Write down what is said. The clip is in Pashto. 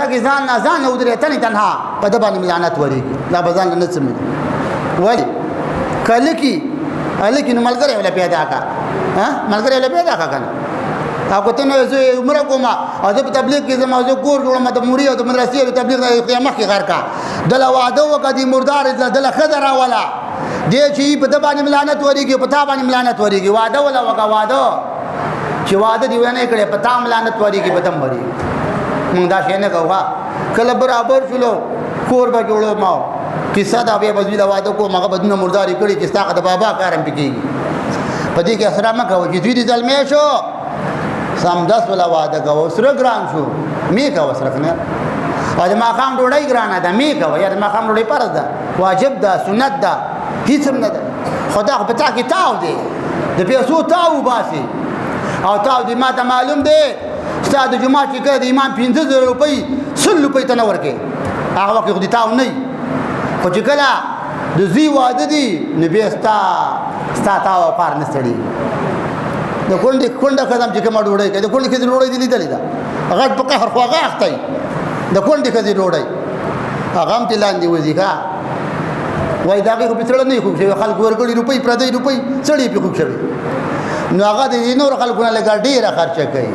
جرګه کې ځان نه ځان ودرې، تنه تنها په د باندې ملعنت ورېږي، دا به ځان نه څمي. ولی کله کې الکه نو ملګری ولا پیدا کا، ها ملګری ولا پیدا کا کنه. او که ته نه زه عمره کوم او زه په تبلیغ کې زما زه کور جوړم د موري او د مدرسې او تبلیغ د مخکې غر کا دله واده وکړه، دې مردار دله ښځه راوله، دې چې په ده باندې ملعنت ورېږي، په تا باندې ملعنت ورېږي. واده وله وکړه، واده چې واده دې ونه کړې په تا ملعنت ورېږي، په تم ورېږي. موږ دا شی نه کوو. کله برابر شولو کور به جوړو، ما کیسه دا بیا به زوی له واده کوم، هغه به دونه مردارې کړي چې ستا د بابا کار هم پې کېږي. په دې کې اسره مه کوه چې زوی دې زلمی شو سمدس ولا واده کوه، سره ګران شو مې کوه سره کنه. او د ماښام ډوډۍ ګرانه ده مې کوه، یا د ماښام ډوډۍ فرض ده، واجب ده، سنت ده، هیڅ هم نه ده. خو دا خو په تا کې تاو دی، د پیسو تاو وباسي او تاو دی. ما ته معلوم دی ستا د جومات چې کله د امام 5000 روپۍ 100 روپۍ ته نه ورکې، هغه وخت خو دې تاو نه وي، خو چې کله د زوی واده دی نو بیا ستا تاو او پار نه ستړي. د کونډې کونډه ښځه هم چې کومه ډوډۍ کوي، د کونډې ښځې ډوډۍ دې لیدلې ده؟ غټ په قهر خو هغه اخته وي، د کونډې ښځې ډوډۍ هغه هم ترې لاندې وځي. ښه وایي د هغې خو پې څړه نه وي خوږ شوی، خلکو ورکړي روپۍ پردۍ روپۍ څړې پې خوږ شوې، نو هغه د دې نورو خلکو نه لږه ډېره خرچه کوي.